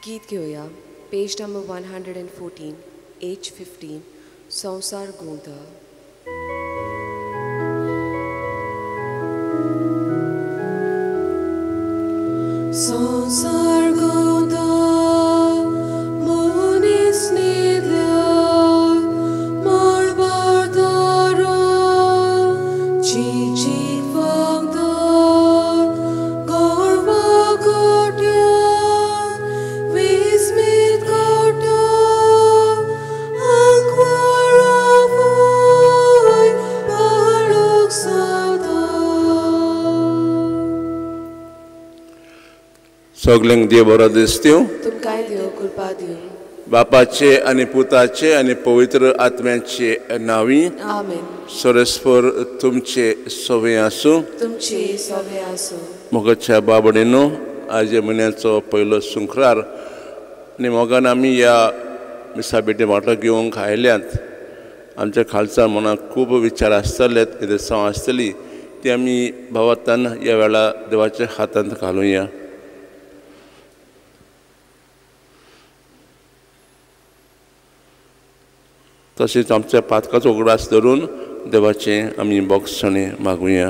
गीत घेवया पेज number 114 H15 संवसार घुंवता. संवसार घुंवता मनीस न्हिदल्या मळबार दारां चीक चीक वागतात गोरवां गोठ्यांत विस्मीत काडटा आंकवारा वयर पाळोख सादा. सगल्यांक देव बरो दिसत्यो, तुमकांय देव कृपा दिवं. बापाचे आनी पुताचे आनी पवित्र आत्म्याचे नांवी आमेन. सरस्पर तुमचे सवे आसूं. तुमचे सवे आसूं. मोगाच्या बाबडेनो, आज म्हयन्याचो पयलो सुंक्रार आनी मोगान आमी ह्या मिसा भेटी वांटो घेवंक आयल्यात. आमच्या खालसा मनाक खूब विचार आसतले, देसांव आसतली, ती आमी भावार्थान ह्या वेळा देवाच्या हातांत घालुया. तशेंच आमच्या पातकाचो उगडास धरून देवाचें आमी बोगसणें मागुया.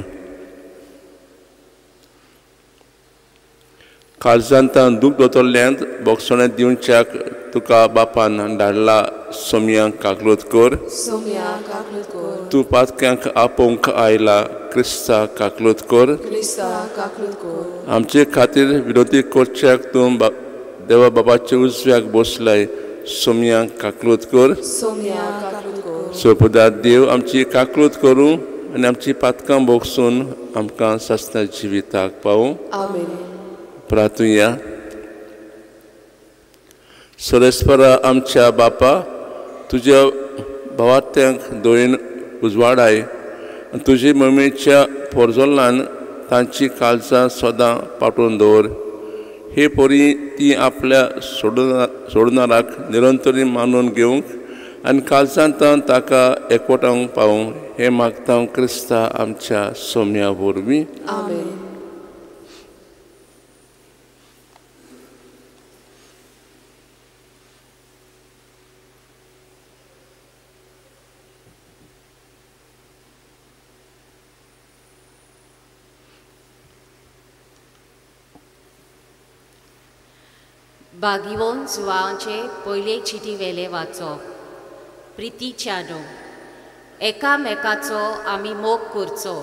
काळजांत दूख दोतोल्ल्यांत बोगसणें दिवच्याक तुका बापान धाडला. सोमया काकलूत कर, सोमया काकलूत कर. तूं पातक्यांक आपोवंक आयला, क्रिस्ता काकलूत कर, क्रिस्ता काकलूत कर. आमचे खातीर विनोदी करच्याक तूं देवा बाबाच्या उजव्याक बसलाय. सोमया काकलूत कर, सोमया काकलूत कर. सोपदा देव आमची काकलूत करूं आनी आमची पातकां भोगसून आमकां सासणा जिविताक पावूं. आमेन. प्रार्थुया. सरस्परा आमच्या बापा, तुज्या भावार्थ्यांक दोयेन उजवाडाय आनी तुजे मम्मीच्या पोरजोलान तांची काळजां सदां पाटोवन दवर. हे परी ती आपल्या सोडणाराक निरंतरी मानून घेवंक आनी काळजांत ताका एकवटावंक पावूं, हें मागता क्रिस्ता आमच्या सोम्या वरवीं. आमेन. बागिवोन जुवांचे पयले चिटी वेले वाचप. प्रितीच्यानो, एकामेकाचो आमी मोग करचो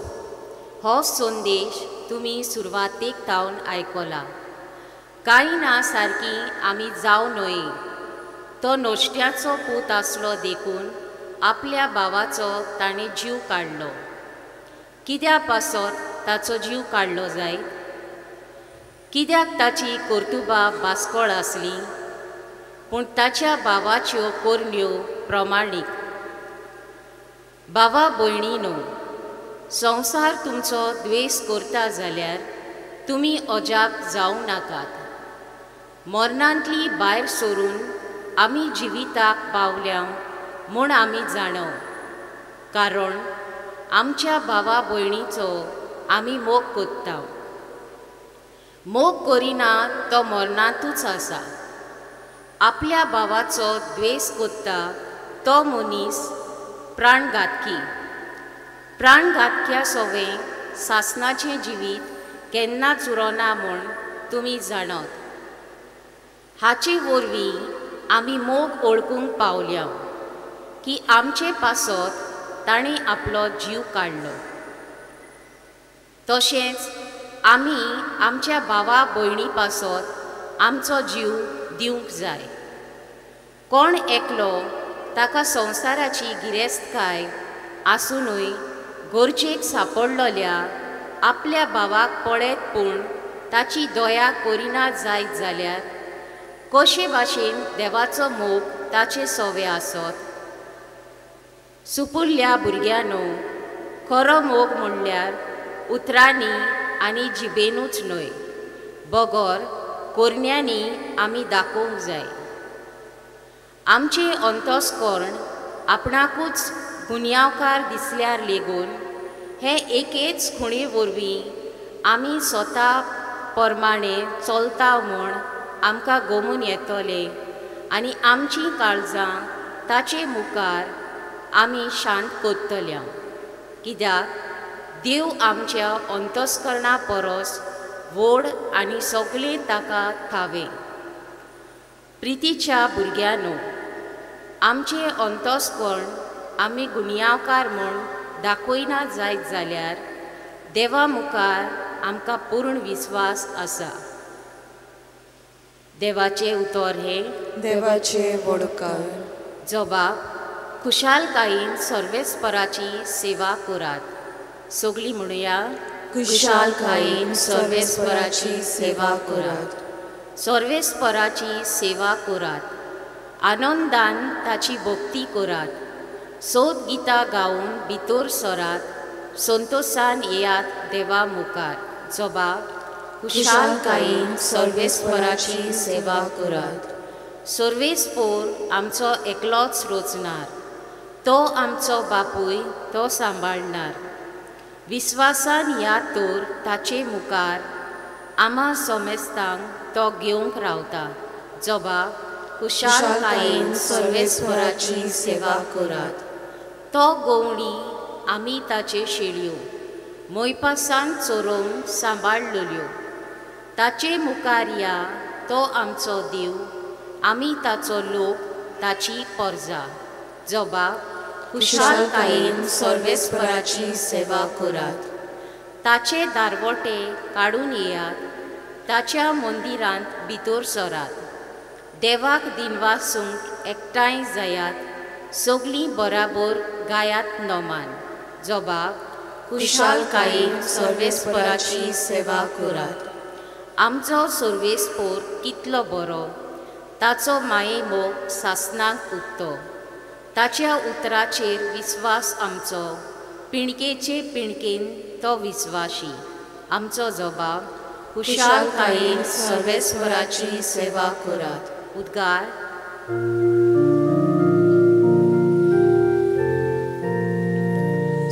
हो संदेश तुमी सुरवातेक तावन आयकला. कांय ना सारकी आमी जावं न्हय. तो नोश्ट्याचो पूत आसलो देखून आपल्या भावाचो ताणें जीव काडलो. कित्या पासत ताचो जीव काडलो जायत? कित्याक ताची कर्तुबां बास्कळ आसली, पूण ताच्या भावाच्यो करण्यो प्रमाणीक. भावा भयणीनो, संवसार तुमचो द्वेस करता जाल्यार तुमी अजाप जावं नाकात. मरणांतली भायर सरून आमी जिविताक पावल्या म्हूण आमी जाणव, कारण आमच्या भावा भयणीचो आमी मोग करता. मोग करिना तो मरणांतूच आसा. आपल्या भावाचो द्वेस करता तो मनीस प्राणघातकी. प्राणघातक्या सवें सासणाचें जिवीत केन्नाच उरना म्हूण तुमी जाणत. हाचे वरवीं आमी मोग वळखूंक पावल्या की आमचे पासत ताणें आपलो जीव काडलो. तशेंच आमी आमच्या भावा भयणी पासत आमचो जीव दिवंक जाय. कोण एकलो ताका संवसाराची गिरेस्तकाय आसुनूय गरजेक सापडलेल्या आपल्या भावाक पळयत पूण ताची दया करिना जायत जाल्यार कशे भाशेन देवाचो मोग ताचे सवे आसत? सुपुल्ल्या भुरग्यांनो, खरो मोग म्हणल्यार उतरांनी आनी जिबेनूच न्हय, बगर करण्यांनी आमी दाखोवंक जाय. आमचें अंतस्कर्ण आपणाकूच गुन्यांवकार दिसल्यार लेगून हे एकेच खुणे वरवीं आमी स्वता प्रमाणे चलता म्हूण आमकां गोमून येतले आनी आमचीं काळजां ताचे मुखार आमी शांत करतल्या. कित्याक देव आमच्या अंतस्करणा परस व्हड आनी सगळें ताका थावें. प्रितीच्या भुरग्यांनो, आमचें अंतस्कर्ण आमी गुन्यांवकार म्हूण दाखयना जायत जाल्यार देवा मुखार आमकां पूर्ण विस्वास आसा. देवाचें उतर हें देवाचे वडकार. जबाब खुशालकायेन सर्वेस्पराची सेवा करात. सगळीं म्हणुया, खुशालकायेन सर्वेस्पराची सेवा करात. सर्वेस्पराची सेवा करात, आनंदान ताची भक्ती करात, सोद गितां गावन भितर सरात, संतोसान येयात देवा मुखार. जबाब खुशालकायेन सर्वेस्पराची सेवा करात. सर्वेस्पोर आमचो एकलोच रोचणार, तो आमचो बापूय, तो सांबाळणार. विस्वासान ह्या तर ताचे मुखार आमा समेस्तांक तो घेवंक रावता. जबाब खुशालकायेन सर्वेस्पराची सेवा करात. तो गवणी आमी ताचे शेळयो मोयपासान चोरोवन सांबाळलेल्यो. ताचे मुखार या, तो आमचो देव, आमी ताचो लोक, ताची परजा. जबाब खुशालकायेन सर्वेस्पराची सेवा करात. ताचे दारवटे काडून येयात, ताच्या मंदिरांत भितर सरात, देवाक दिनवासूंक एकठांय जायात, सगळीं बराबर गायात नमान. जबाब खुशालकायेन सर्वेस्पराची सेवा करात. आमचो सर्वेस्पोर कितलो बरो, ताचो माये मोग सासनाक उरतो. ताच्या उतराचेर विस्वास आमचो, पिणकेचे पिणकेन तो विस्वाशी. आमचो जबाब खुशालकायेन सर्वेस्पराची सेवा करात. उद्गार.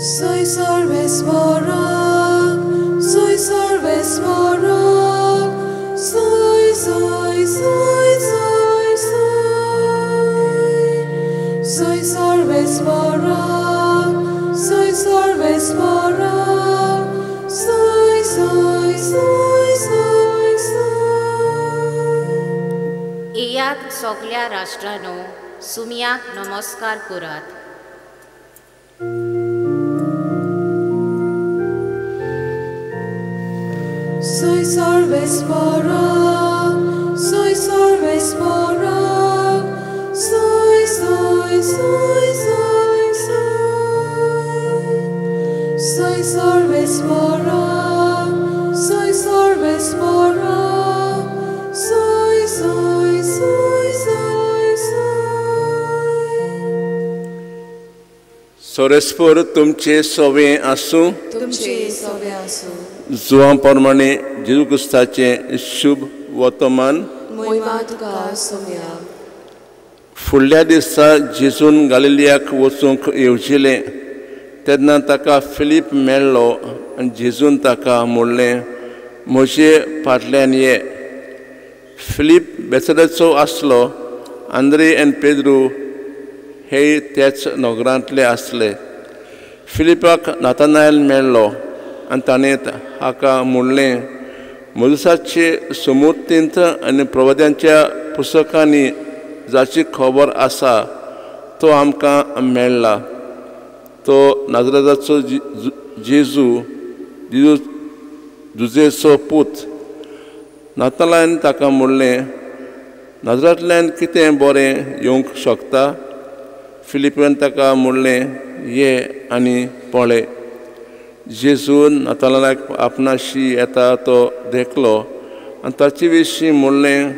Soy सर्वेस्पराक, soy सर्वेस्पराक, soy soy soy soy soy. Soy सर्वेस्पराक, soy सर्वेस्पराक, soy soy soy soy soy. येयात सगळ्या राष्ट्रांनो, सुमयाक नमस्कार करात. Soy सर्वेस्पराक, soy सर्वेस्पराक, soy soy soy soy soy. Soy सर्वेस्पराक, soy सर्वेस्पराक, soy soy soy soy soy. सर्वेस्पर तुमचे सवे आसूं. तुमचे सवे आसूं. जुवां प्रमाणे जेजू क्रिस्ताचें शुभ वर्तमान. मोहिमा तुका सोम्या. फुडल्या दिसा जेजून गालिलियाक वचूंक येवजिलें तेन्ना ताका फिलीप मेळ्ळो आनी जेजून ताका म्हणलें, म्हजे फाटल्यान ये. फिलीप बेसराचो आसलो. आंद्रे आनी पेद्रू हे त्याच नगरांतले आसले. फिलिपाक नातानायल मेळ्ळो आनी ताणें हाका म्हणलें, मोजसाचे समूर्तींत आनी प्रवाद्यांच्या पुस्तकांनी जाची खबर आसा तो आमकां मेळ्ळा. तो नाजराचो जेजू, जेजू जुजेचो पूत. नातालान ताका म्हणलें, नाजरांतल्यान कितें बरें येवंक शकता? फिलिपान ताका म्हणलें, ये आनी पळय. जेजून नातालाक आपणाशी येता तो देखलो आनी ताचे विशीं म्हणलें,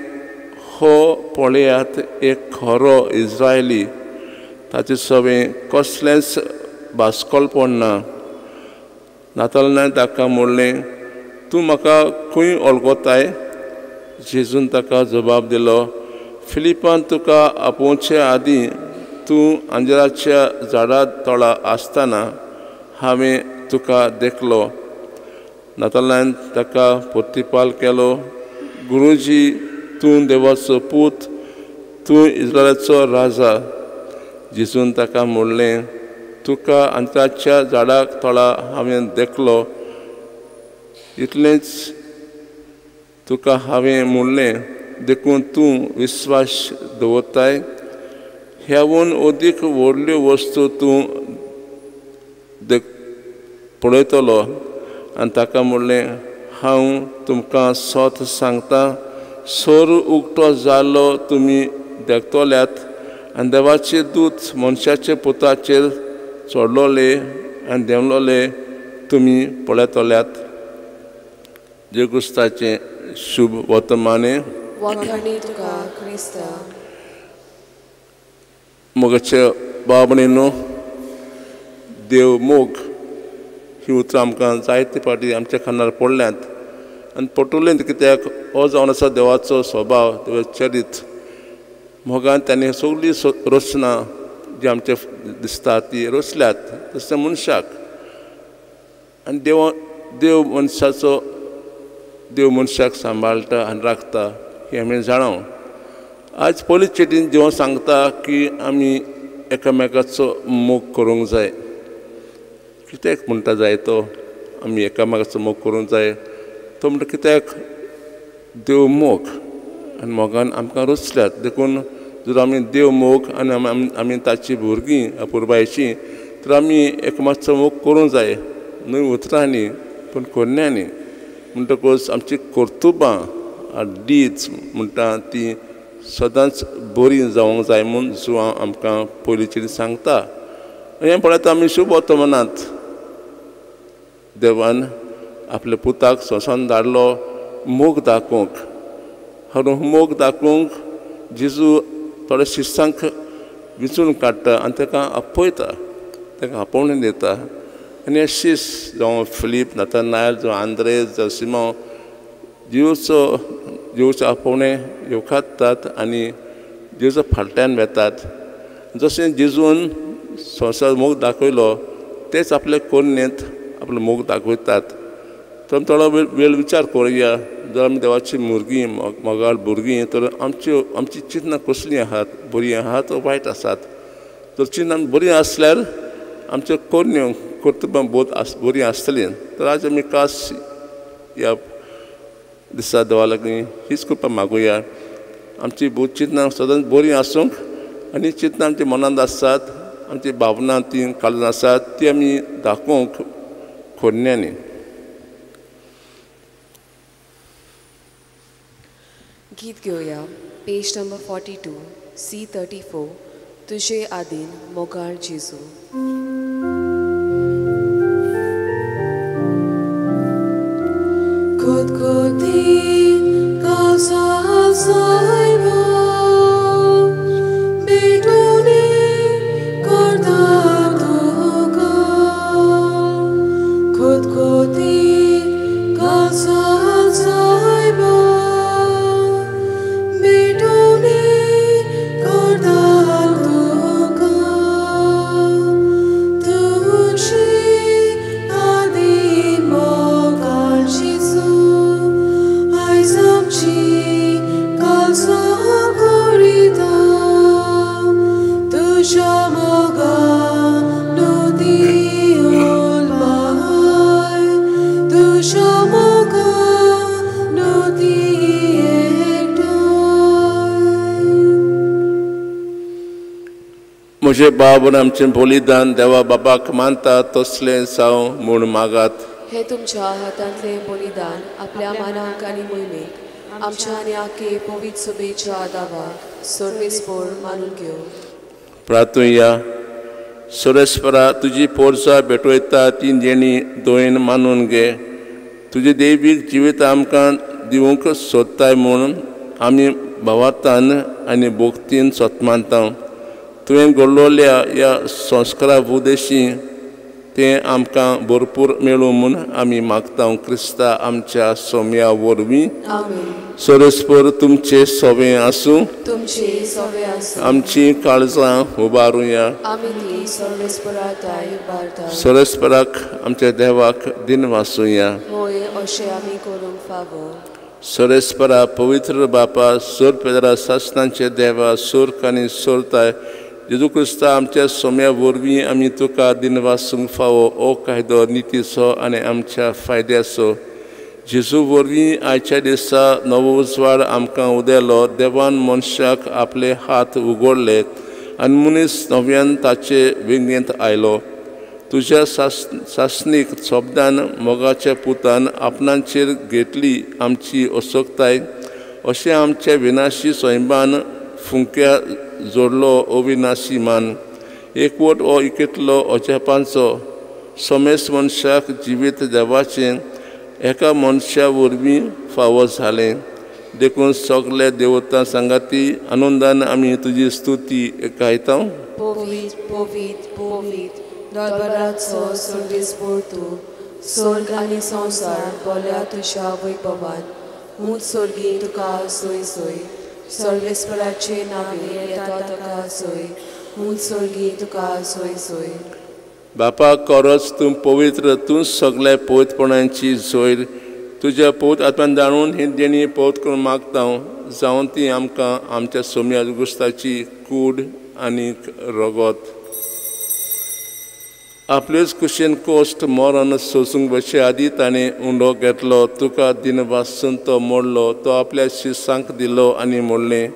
हो पळयात एक खरो इस्रायली, ताचे सवें कसलेंच भास्कोलपण ना. नातालान ताका म्हणलें, तूं म्हाका खंय वळखताय? जेजून ताका जबाब दिलो, फिलिपान तुका आपोवचे आदीं तूं अंजराच्या झाडा तळा आसतना हांवें तुका देखलो. नातालान ताका प्रतिपाल केलो, गुरुजी तूं देवाचो पूत, तूं इस्रायलाचो राजा. जेजून ताका म्हणलें, तुका अंत्राच्या झाडाक तळा हांवें देखलो, इतलेंच तुका हांवें म्हणलें, देखून तूं विस्वास दवरताय. ह्यावून अदीक व्हडल्यो वस्तू तूं पळयतलो. आनी ताका म्हणलें, हांव तुमकां सत सांगता, सोर उक्तो जालो तुमी देखतल्यात आनी देवाचे दूत मनशाचे पुताचेर चडलोले आनी देंवलोले तुमी पळयतल्यात. जेगुस्ताचें शुभ वर्तमाने. मोगाचे बाबणीनो, देव मोग ही उतरां आमकां जायते फावटी आमच्या कानार पडल्यांत आनी पटवलें कित्याक हो जावन आसा देवाचो स्वभाव, देवाचें चरित्र. मोगान ताणें सगळी रचना जी आमचे दिसता ती रचल्यात तशें मनशाक. आनी देव मनशाचो, देव मनशाक सांबाळटा आनी राखता हें आमी जाणाव. आज पयलीं चिटीन देव सांगता की आमी एकामेकाचो मोग करूंक जाय. कित्याक म्हणटा जाय तो आमी एकामेकाचो मोग करूंक जाय? तो म्हणटा कित्याक देव मोग आनी मोगान आमकां रचल्यात. देखून जर आमी देव मोग आनी आमी ताची भुरगीं अपुरबायेचीं तर आमी एकामेकाचो मोग करूंक जाय, न्हय उतरांनी पूण कोन्यांनी. म्हणटकूच आमची कर्तुबां डीड्स म्हणटा ती सदांच बरी जावंक जाय म्हूण जुवांव आमकां पयलींचेर सांगता. हें पळयता आमी शुभ वर्तमानांत देवान आपल्या पुताक संवसारांत धाडलो मोग दाखोवंक. हाडून मोग दाखोवंक जेजू थोड्या शिश्यांक विंचून काडटा आनी ताका आपयता, ताका आपोवणें दिता. आनी हे शिश्य जावं फिलीप, नथानायल, जावं आंद्रेज, जावं सिमांव, जेजूचो आपोवणें येवकारतात आनी जेजू फाटल्यान वेतात. जशें जेजून संवसार मोग दाखयलो तेच आपले कोन्नेंत आपलो मोग दाखयतात. तर आमी थोडो वेळ विचार करुया, जर आमी देवाची भुरगीं, मोगाळ भुरगीं, तर आमची चिंतनां कसलीं आहात, बरीं आहात वो वायट आसात? जर चिंतनां बरीं आसल्यार आमच्यो कोन्न्यो कर्तुबां बरीं आसतलीं. तर आज आमी खास ह्या दिसा देवा लागीं हीच कृपा मागुया, आमची चिंतनां सदांच बरीं आसूंक आनी चिंतनां आमच्या मनांत आसात, आमची भावना ती काळजांत आसात ती आमी दाखोवंक कोन्यांनी. गीत घेवया, पेज नंबर 42, C34, तुझे आदीन मोगाळ जेजू. म्हजे बाब आमचें बलिदान देवा बाबाक मानता तसलें जावं म्हूण मागात. हे तुमच्या हातांतलें बलिदान आपल्या मानाक आनी मोहिमेक आमच्या आनी आखे पवित्र सभेच्या दावाक सर्वेस्पोर मानून घेवं. प्रार्थुया. सुरेश्वरा, तुजी पोरसा भेटयता ती देणी दोयन मानून घे. तुजें दैवीक जिवीत आमकां दिवंक सोदताय म्हूण आमी भावार्थान आनी भक्तीन सोत मानता. तुवें घडलोल्या ह्या संस्कारा उद्देशी तें आमकां भरपूर मेळूं म्हूण आमी मागता क्रिस्ता आमच्या सोम्या वरवीं. सरस्पर तुमचे सोवे आसूं, तुमचे सोवे आसूं. आमची काळजां उबारुया, सरस्पराक आमच्या देवाक दिन वासुया. होय, अशें आमी करूंक फावो. सोरेस्परा पवित्र बापा सोर पेदरा सासनांचे देवा सोर्क आनी सोरताय जेजू क्रिस्ता आमच्या सोम्या वरवीं आमी तुका दिनवासूंक फावो ओ कायदो नितीचो आनी आमच्या फायद्याचो. जेजू वरवीं आयच्या दिसा नवो उजवाड आमकां उदेलो. देवान मनशाक आपले हात उगडले आनी मनीस नव्यान ताचे वेंगेंत आयलो. तुज्या सासणीक शब्दान मोगाच्या पुतान आपणाचेर घेतली आमची असोकताय अशें आमच्या विनाशी सैमान फुंक्या जोडलो अविनाशी मान. एकवट हो इकेतलो अजापांचो समेस्त मनशाक जिवीत देवाचें एका मनशा वरवीं फावो जालें. देखून सगळे देवता सांगाती आनंदान आमी तुजी स्तुती गायता. पवित्र पवित्र पवित्र दरबाराचो सर्वेस्पोर तूं स्वर्ग आनी संवसार बोल्या तुज्या वैभवान. मूत स्वर्गी तुका सोय सोय सर्वेस्पराचे नावे येता तुका सोय मूत स्वर्गी तुका सोय सोय. बापा खरोच तूं पवित्र, तूं सगळ्या पवित्रपणाची जोयर. तुज्या पवित्र आत्म्यान जाणून ही देणी पवित्र करून मागता जावन ती आमकां आमच्या सोम्या गुस्ताची कूड आनी रगत. आपलेच कुशीन कोश्ट मरण सोसूंक बसचे आदी ताणें उंडो घेतलो, तुका दिनवासून तो मोडलो, तो आपल्या शिसांक दिलो आनी म्हणलें,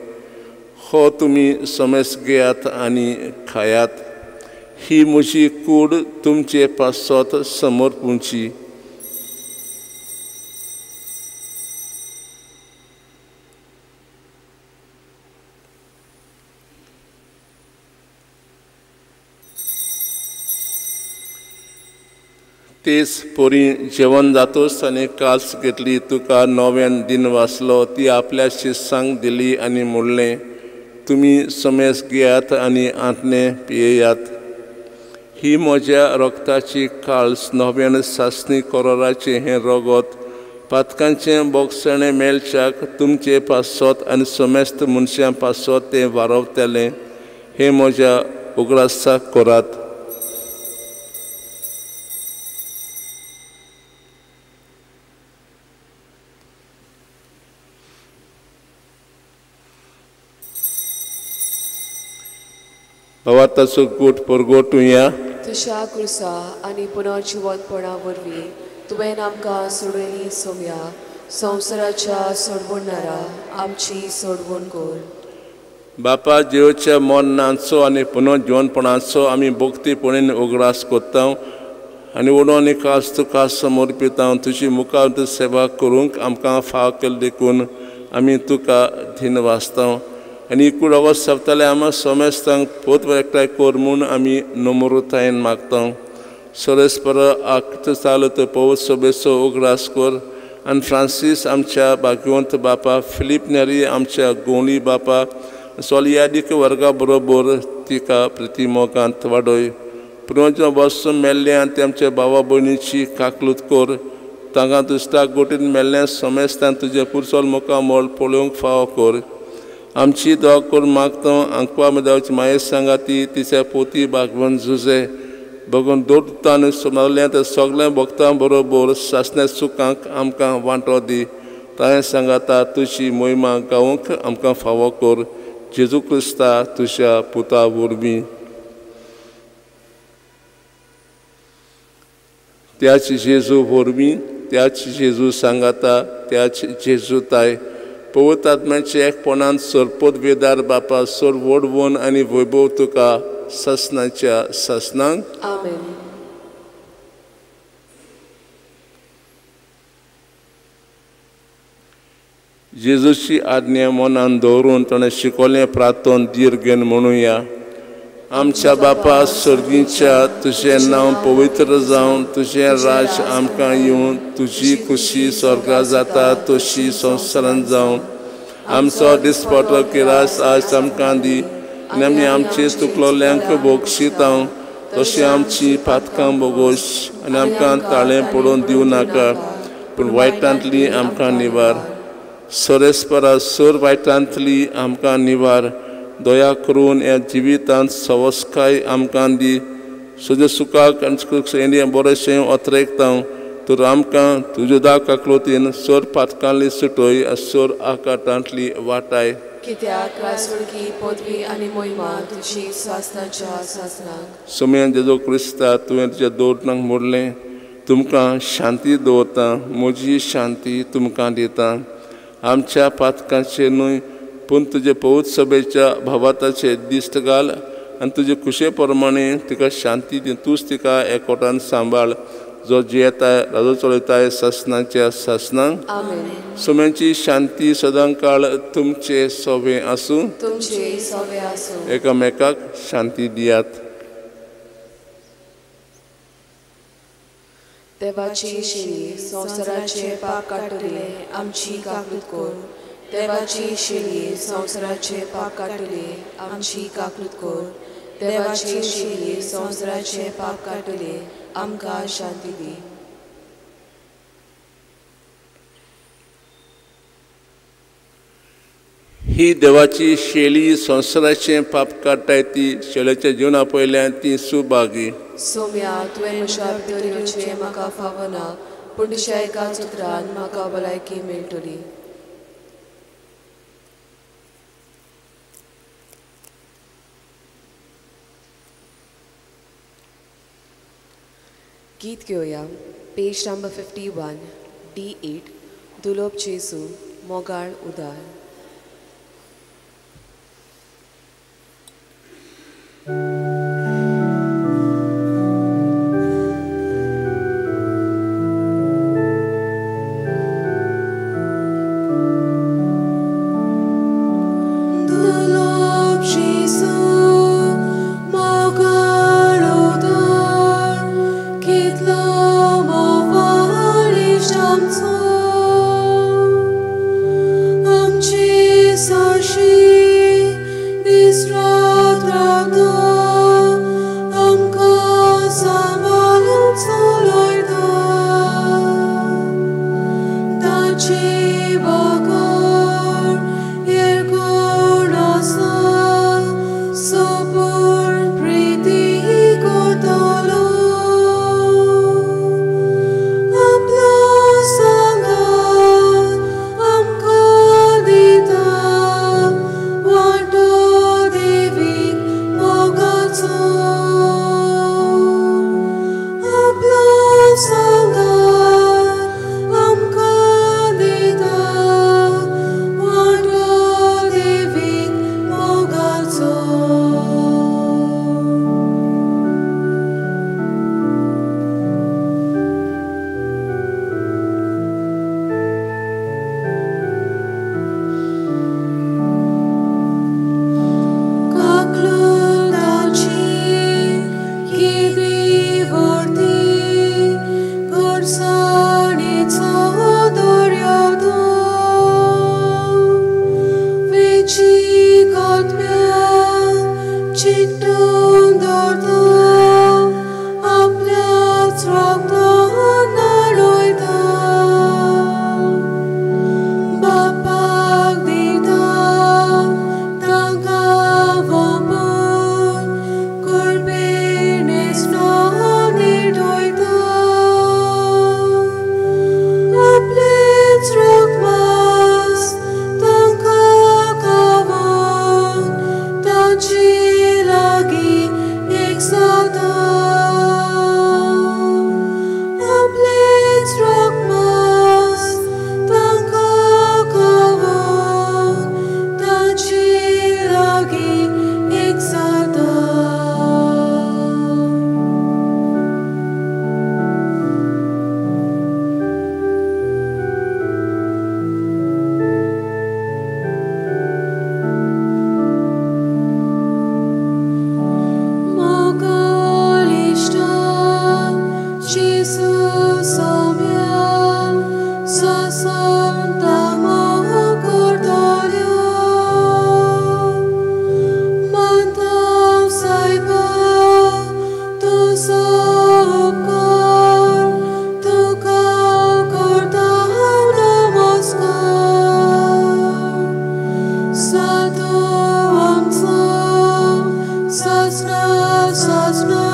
हो तुमी समेस घेयात आनी खायात, ही म्हजी कूड तुमचे पासत समर्पूंची. तेच पोरी जेवण जातोच ताणें कास घेतली, तुका नव्यान दिन वाचलो, ती आपल्या शिसांक दिली आनी म्हणलें, तुमी समेस घेयात आनी आंतने पियेयात, ही म्हज्या रक्ताची काळस नव्यान सासणी कोरोराचें हें रगत पातकांचें बोगसणें मेळच्याक तुमचे पासत आनी समेस्त मनशां पासत तें वारवतलें. हें म्हज्या उगडासाक करात. भावार्थाचो गोट परगोटुया. तुज्या क्रुसा आनी पुनर्जिवंतपणा वरवीं तुवें आमकां सोडयली सोम्या संवसाराच्या सोडवणणारा आमची सोडवण कर. बापा जेवच्या मरणाचो आनी पुनर्जिवंतपणाचो आमी भक्तीपणेन उगडास करता आनी व्हडो आनी खास तुका समर्पिता. तुजी मुखार सेवा करूंक आमकां फाव केली देखून आमी तुका धीन वाचता आनी कूड अवस्त सोंपताले आमा समेस्तांक पोत एकठांय कर म्हूण आमी नम्रतायेन मागता. सोरेस्पर आक्त चालू तो पवित्र सभेचो उगडास कर आनी फ्रांसीस आमच्या भाग्यवंत बापा, फिलीप नेरी आमच्या गोंवली बापा, सोलियादीक वर्गा बरोबर तिका प्रतिमोगांत वाडय. पुर्वज बसून मेल्लें आनी ते आमच्या भावा भयणीची काकलूत कर. तांकां दुश्टाक गोटीन मेल्लें समेस्तान तुजें पुरसोल मुखामळ पळोवंक फावो कर. आमची दवा करून मागता आंकवा मदावची माये सांगाती तिच्या पोती बागवन जुजे बगून दोन समजलें तर सगळें भक्तां बरोबर सासण्या सुखांक आमकां वांटो दी. ताणें सांगाता तुजी मोहिमा गावंक आमकां फावो कर. जेजू क्रिस्ता तुज्या पुता वरवीं. त्याच जेजू वरवीं, त्याच जेजू सांगाता, त्याच जेजू ताय पवित्र आत्म्याचे एकपणान सरपोत वेदार बापा सोर वडवण आनी वैभव तुका सासणाच्या सासणांक. आमेन. जेजूची आज्ञा मनान दवरून ताणें शिकवलें प्रार्थन धीर घेवन म्हणुया. आमच्या बापा सर्गीच्या, तुजें नांव पवित्र जावन, तुजें राज आमकां येवन, तुजी खुशी स्वर्गा जाता तशी संवसारांत जावन. आमचो दिसपटो किरास आज आमकां दी आनी आमी आमचे चुकलोल्यांक बोगशिता तशी आमची पातकां बोगोश आनी आमकां ताळें पडोवन दिवं नाका, पूण वायटांतली आमकां निवार. सोरेस्परा सोर वायटांतली आमकां निवार. दया करून ह्या जिवितांत सवस्काय आमकां दी. सुद्दां सुखाक आनी बरेंशें अत्रेकता तर आमकां तुज्या दाका क्लोतीन सोर पातकांतली सुटोय सोर आकाटांतली वाटाय. कित्याक रासुळकी पदवी आनी मोहिमा तुजी सासनाच्या सासनाक. सोम्यान जेजू क्रिस्ता तुवें तुज्या दोनांक मोडलें तुमकां शांती दवरता, म्हजी शांती तुमकां दिता. आमच्या पातकांचेर न्हय पूण तुजे पवित्र सभेच्या भावाताचेर दिश्ट घाल आनी तुजे खुशे प्रमाणे तिका शांती दी. तूंच तिका एकवटान सांबाळ जो जियेताय राजो चलयताय सासनाच्या सासनाक. आमेन. सोम्यांची शांती सदां काळ तुमचे सोवे आसूं. तुमचे सोवे आसूं. एकामेकाक शांती दियात. देवाची शिरी संवसाराचे पाप काडटले आमची काकूत कर. देवाची शिरी संवसाराचे पाप काडटले आमची काकूत कर. देवाची शिरी संवसाराचे पाप काडटले आमकां शांती दी. ही देवाची शेली संवसाराचें पाप काडटाय ती शेल्याच्या जिवना पयल्यान ती सुभागी. सोम्या तुवें म्हज्या भितर येवचें म्हाका फावना, पूण तुज्या एकाच उतरान म्हाका भलायकी मेळटली. गीत घेवया पेज नंबर 51 D8 दुलोब जेजू मोगाळ उदार. Sasna, sasna,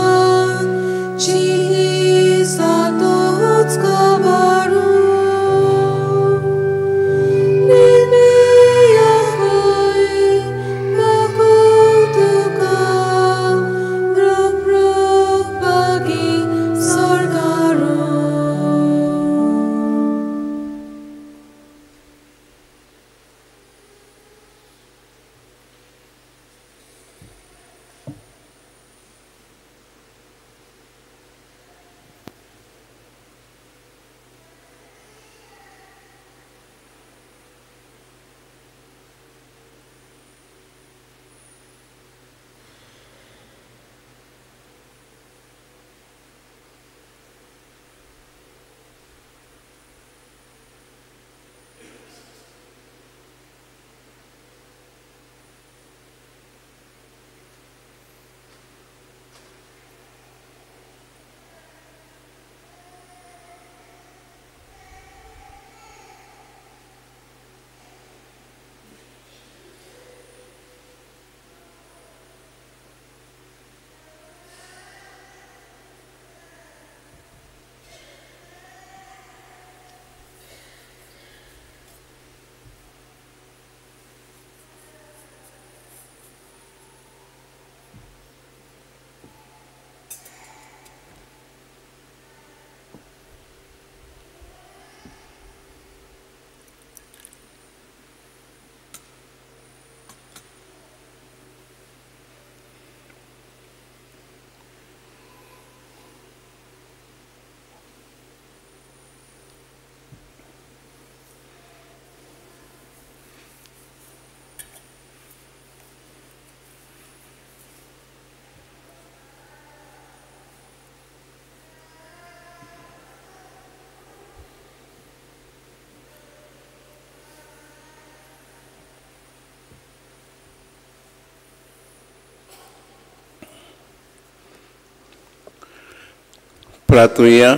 प्रार्थुया.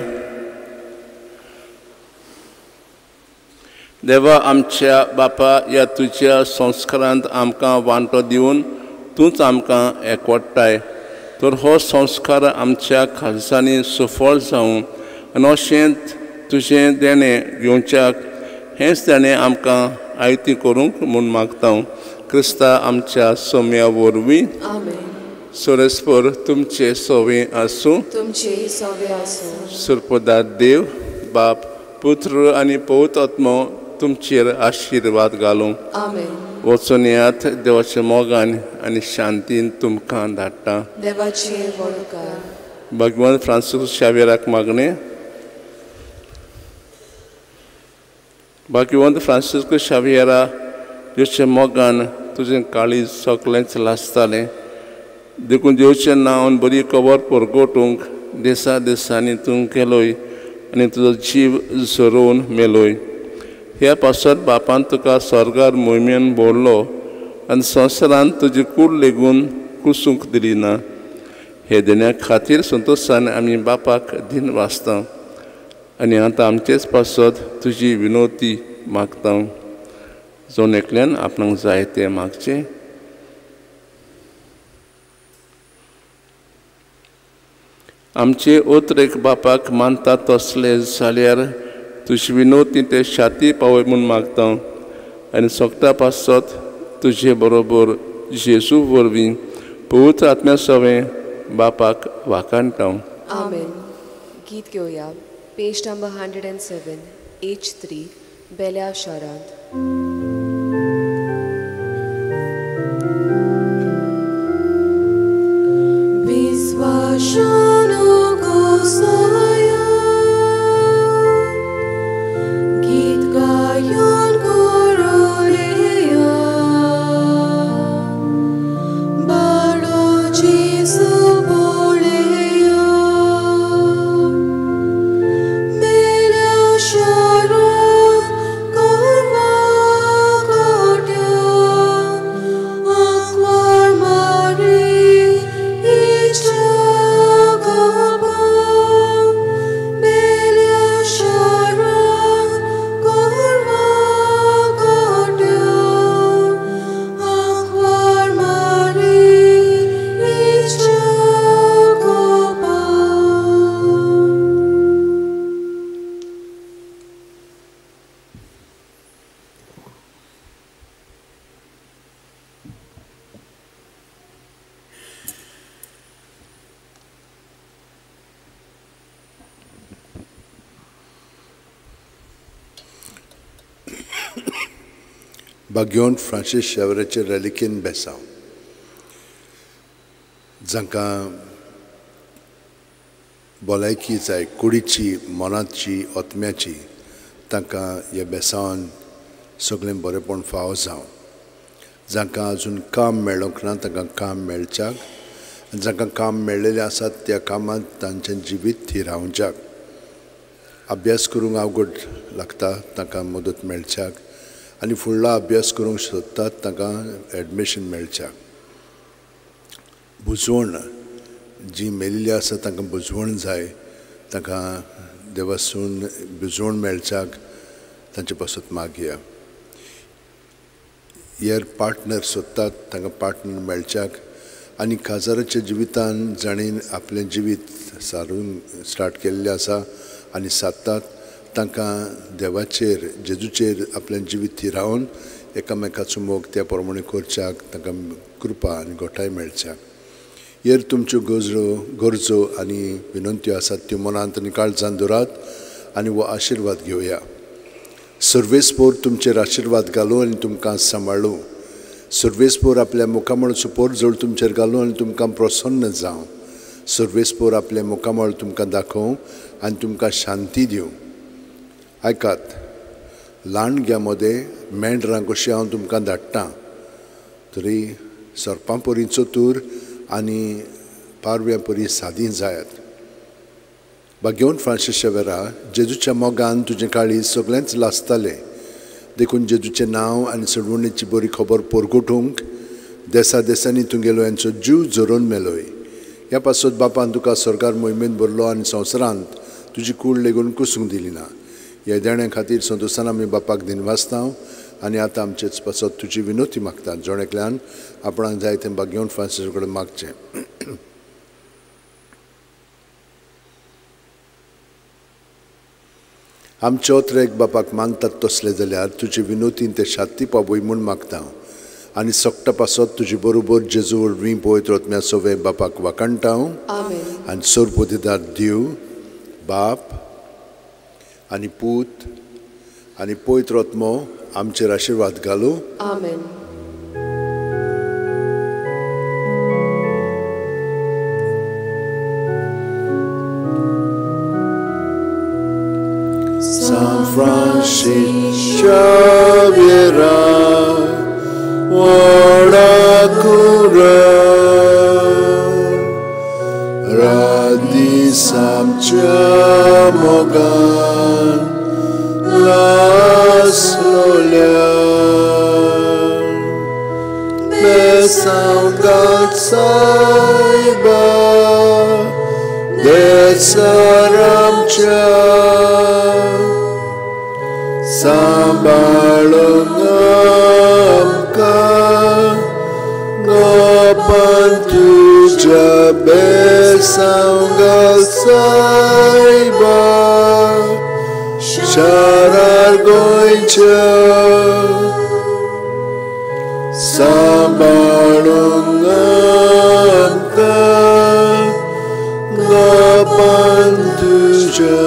देवा आमच्या बापा, ह्या तुज्या संस्कारांत आमकां वांटो दिवन तूंच आमकां एकवटाय, तर हो संस्कार आमच्या खालसांनी सफळ जावं आनी अशें तुजें देणें घेवच्याक हेंच देणें आमकां आयती करूंक म्हूण मागता क्रिस्ता आमच्या सोम्या वरवीं. सोरेस्पर तुमचे सोवे आसूं. तुमचे सोवे आसूं. सुरपदार देव बाप, पुत्र आनी पवित्र आत्मो तुमचेर आशिर्वाद घालूं. आमेन. वचून येयात देवाच्या मोगान आनी शांतीन तुमकां धाडटा. देवाचे वळकार. भगवान फ्रांसिस्कू शावेराक मागणें. भाग्यवंत फ्रांसिस्कू शावियरा, देवच्या मोगान तुजें काळीज सगळेंच लासतालें, देखून देवचें नांव बरी खबर परगटूंक देसा देसांनी तूं गेलोय आनी तुजो जीव झरोवन मेलोय. ह्या पासत बापान तुका स्वर्गार मोहिमेन भरलो आनी संवसारांत तुजी कूड लेगून कुसूंक दिली ना. हे देण्या खातीर संतोशान आमी बापाक दिन वाचता आनी आतां आमचेच पासत तुजी विनोती मागता. जोन एकल्यान आपणाक जाय तें मागचें. आमचे ओतरेक बापाक मानता तसले जाल्यार तुजी विनोती ते शाती पावय म्हूण मागता आनी सोगटा पासत तुजे बरोबर जेजू वरवीं पवित्र आत्म्या सवें बापाक वाखाणटा. आमेन. गीत घेवया. पेज नंबर 107, H3, बेल्या शारांत. भाग्योन फ्रांसीस शावराचे रेलिकेन बेसांव, जांकां भलायकी जाय कुडीची, मनाची, आत्म्याची, तांकां ह्या बेसांवान सगळें बरेंपण फावो जावं. जांकां अजून काम मेळोंक ना तांकां काम मेळच्याक, आनी जांकां काम मेळ्ळेलें आसा त्या कामांत तांचें जिवीत थीर रावच्याक, अभ्यास करूंक अवघड लागता तांकां मदत मेळच्याक, आनी फुडलो अभ्यास करूंक सोदतात तांकां एडमिशन मेळच्याक. बुजवण जी मेल्ली आसा तांकां बुजवण जाय, तांकां देवासून बुजवण मेळच्याक तांचे पासत मागया. यर पार्टनर सोदतात तांकां पार्टनर मेळच्याक, आनी काजाराच्या जिवितान जाणीं आपलें जिवीत सारून स्टार्ट केल्लें आसा आनी सादतात तांकां देवाचेर जेजूचेर आपलें जिवीत थिरावन एकामेकाचो मोग त्या प्रमाणे करच्याक तांकां कृपा आनी गोठाय मेळच्याक. हेर तुमच्यो गरजो आनी विनंत्यो आसात त्यो मनांत आनी काळजान दवरात आनी हो आशिर्वाद घेवया. सर्वेस्पोर तुमचेर आशिर्वाद घालूं आनी तुमकां सांबाळूं. सर्वेस्पोर आपल्या मुखामळाचो पोरजोळ तुमचेर घालूं आनी तुमकां प्रसन्न जावं. सर्वेस्पोर आपल्या मुखामळ तुमकां दाखोवं आनी तुमकां शांती दिवं. आयकात, ल्हानग्या मदें मेंढरां कशीं हांव तुमकां धाडटां, तरी सरपां परी चतूर आनी पारव्यां परी सादी जायात. भाग्यवंत फ्रांसीस शेवेरा, जेजूच्या मोगान तुजें काळीज सगळेंच लासतालें, देखून जेजूचें नांव आनी सोडवणेची बरी खबर परगटूंक देसा देसांनी तुगेलो यांचो जीव झरोवन मेलोय. ह्या पासत बापान तुका सरकार मोहिमेंत भरलो आनी संवसारांत तुजी कूड लेगून कुसूंक दिली ना. ह्या देण्या खातीर संतोशान आमी बापाक दिनवासता आनी आतां आमचेच पासत तुजी विनोती मागता, जण एकल्यान आपणाक जाय तें भाग्यवंत फ्रांसीस कडेन मागचें. आमचे ओत्रेक बापाक मानतात तसले जाल्यार तुजे विनोतीन ते शाती पावय म्हूण मागता आनी सगटा पासत तुजे बरोबर जेजू वरवीं पवित्र आत्म्या सवे बापाक वाखाणटा. आनी सरपोतेदार देव बाप आनी पूत आनी पवित्र आत्मो आमचेर आशिर्वाद घालू. आमेन. San Francis Xavier, Warakura, Radisam Chamogan, Las Lolia, Besangat Saiba, Desaramcha. सांबाळूंक आमकां गोपान तुज्या बेसांवगाल सायबा शारार गोंयच्या. सांबाळूंक आमकां गोपान तुज्या